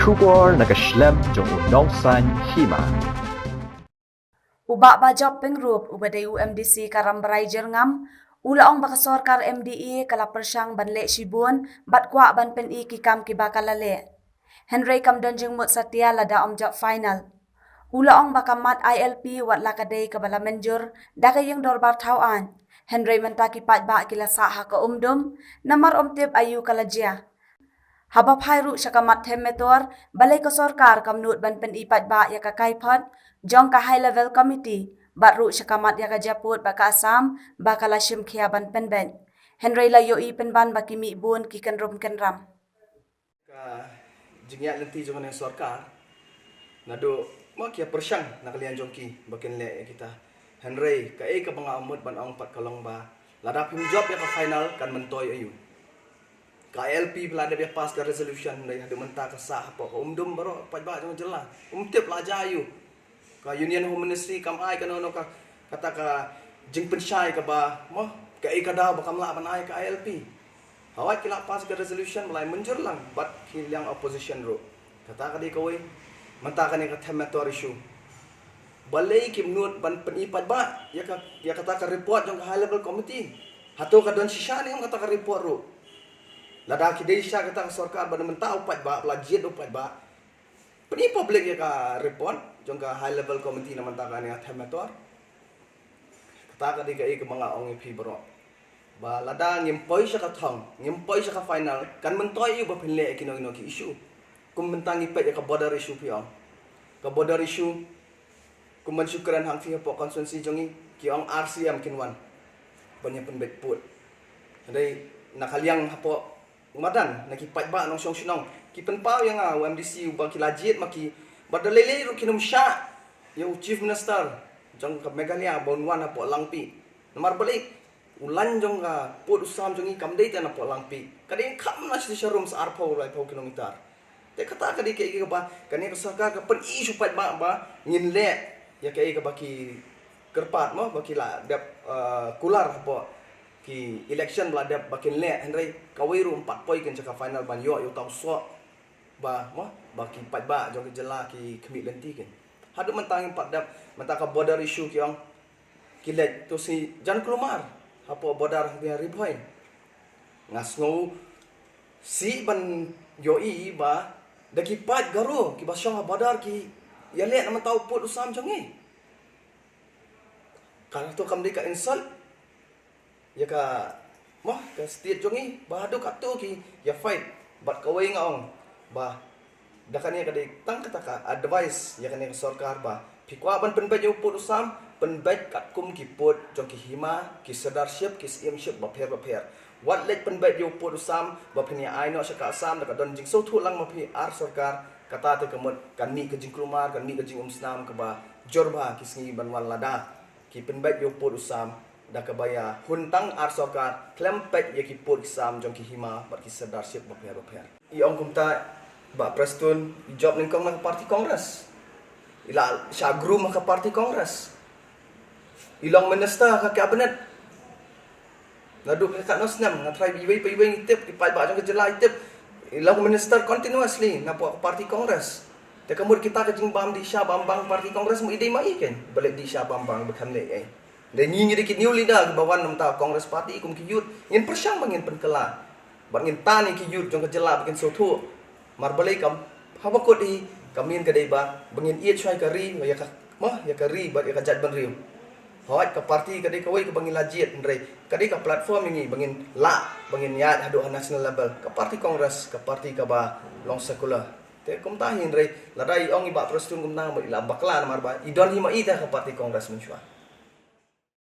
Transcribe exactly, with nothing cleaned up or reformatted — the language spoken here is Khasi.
Khubor na ka shlem jong u nongsan hima. U Bah Bajop Pyngrope, uba dei u M D C ka Rambrai Jyrngam, u la ong ba ka sorkar M D A ka la pyrshang ban leh shibun bad kwah ban pyni ki kam kiba ka la leh. Hynrei kam don jingmut satia lada ym jop final. U la ong ba ka mat I L P wat la ka dei kaba la mynjur da ka ïing dorbar thaw aiñ. Hynrei mynta ki paidbah ki la sah ha ka umdum, namar ym tip aïu ka la jia. Haba phai ruh sha ka mat them metor, balei ka sorkar kam nud ban pyni paidbah ïa ka kaiphod jong ka High Level Committee, bad ruh sha ka mat ïa ka jingpud ba ka Assam ba ka la shim khia ban pynbeit. Hynrei la ïohi pynban ba ki mih bun ki kynrum kynram. Ka jingïaid lynti jong ka sorkar, naduh ma ki ïa pyrshang na ka liang jong ki ba kin leh ïa kita. Hynrei kaei kaba nga mut ban ong pat ka long ba lada phim jop ïa ka final kan myntoi aïu. Ka I L P ba la dep ïa pass ka resolution, hynrei haduh mynta ka sah hapoh ka umdum baroh paidbah jong ka jylla. Ym tip la jia aïu. Ka Union Home Ministry kam ai kano kano ka, kata ka jingpynshai kaba, mo, kaei ka daw ba kam lah ban ai ka I L P. Hawai ki la pass ka resolution ba la mynjur lang bad ki liang opposition ruh. Kata ka dei kawei. Mynta kane ka them metor issue. Balei kim nud ban pyni paidbah ïa ka, ïa kata ka report jong ka High Level Committee? Hato ka don shisha ne em kata ka report ruh? Lada ki dei shisha kata ka sorkar ba mynta u paidbah, ba la jied u paidbah, pyni public ïa ka report jong ka High Level Committee na mynta kane ka them metor. Kata ka dei kaei kaba nga ong ïa phi baroh. Ba lada ngim poi sha ka thong, ngim poi sha ka final, kan myntoi aïu ba phin leh ïa kino kino ki issue. Kum mynta ngi peit ïa ka border issue phi ong. Ka border issue, kum ban shu kren hangtei hapoh constituency jong ngi, ki ong ar C M kin wan ban ïa pynbeit pud. Hynrei na ka liang hapoh madan, na ki paidbah nongshong shnong ki pynpaw ïa nga u M D C uba ki la jied ma ki, bad da lei lei ruh kin ym shah ïa u Chief Minister jong ka Meghalaya ba un wan hapoh Langpih. Namar balei? U lain jong ka pud u sam jong ngi kam dei tang hapoh Langpih, ka dei kham na sha sharum sa arphew laiphew kilometer. Te kata ka dei kaei kaba kane ka sorkar ka pyni sha u paidbah ba ngin leh ïa kaei kaba ki kyrpad, mo, ba ki la dep, eh, kular hapoh ki election ba la dep ba kin leh, hynrei kawei ruh ym pat poi kin sha ka final ban ïoh ïa uta u soh ba, mo, ba ki paidbah jong ka jylla ki khmih lynti kin. Haduh mynta ngim pat dep, mynta ka border issue ki ong ki leit to shi jan kulmar hapoh border ha Ri Bhoi. Nga sngew sih ban ïohi ba da ki paid Garo kiba shong ha border ki ïaleh na mynta u pud u sam jong ngi. Ka to kam dei ka insult ïa ka, mo, ka state jong ngi ba haduh kato ki ïa fight. Bad kawei nga ong ba da kane ka dei tang kata ka advice ïa kane ka sorkar ba phi kwah ban pynbeit ïa u pud u sam, pynbeit katkum ki pud jong ki hima, ki sirdarship, ki syiem ship bapher bapher. Wat leit pynbeit ïa u pud u sam ba phin ïa ai noh sha ka Assam da ka don jingsngewthuh lang ma phi ar sorkar. Kata te ka mut kan mih ka jingkulmar, kan mih ka jingumsnam kaba jur bha ki sngi ban wan lada ki pynbeit ïa u pud u sam da kaba ïa hun tang ar sorkar khlem peit ïa ki pud ki sam jong ki hima bad ki sirdarship bapher bapher. I ong kumta, Bah Prestone i jop nyngkong na ka party Congress. I la shah groom ha ka party Congress. I long minister ha ka cabinet. Naduh ka katno snem, nga tharai iwei pa iwei ngi tip, ki paidbah jong ka jylla i tip. I long minister continuously na ka party Congress. Te ka mut kita ka jingbam dih sha bam bang party Congress, mut i dei ma i kein ba leh dih sha bam bang ba khlem leh ei. Dei ngi, ngi dei ki new leader kiba wan na mynta Congress party kum ki youth, ngin pyrshang ba ngin pynkylla bad ngin tan ïa ki youth jong ka jylla ba kin sngewthuh. Mar balei kam, haba kut hi, ka mut ka dei ba, ba ngin ïeit shuwa ïa ka ri, ïa ka, mo, ïa ka ri bad ïa ka jaitbynriew. Hooid, ka party ka dei kawei kaba ngi la jied, hynrei ka dei ka platform ïa ngi ba ngin lah, ba ngin ïaid haduh ha national level. Ka party Congress ka party kaba long secular. Te kumta hi, hynrei lada i ong i Bah Prestone kumta, i la bakla namar ba i don hi ma i te ha ka party Congress mynshuwa.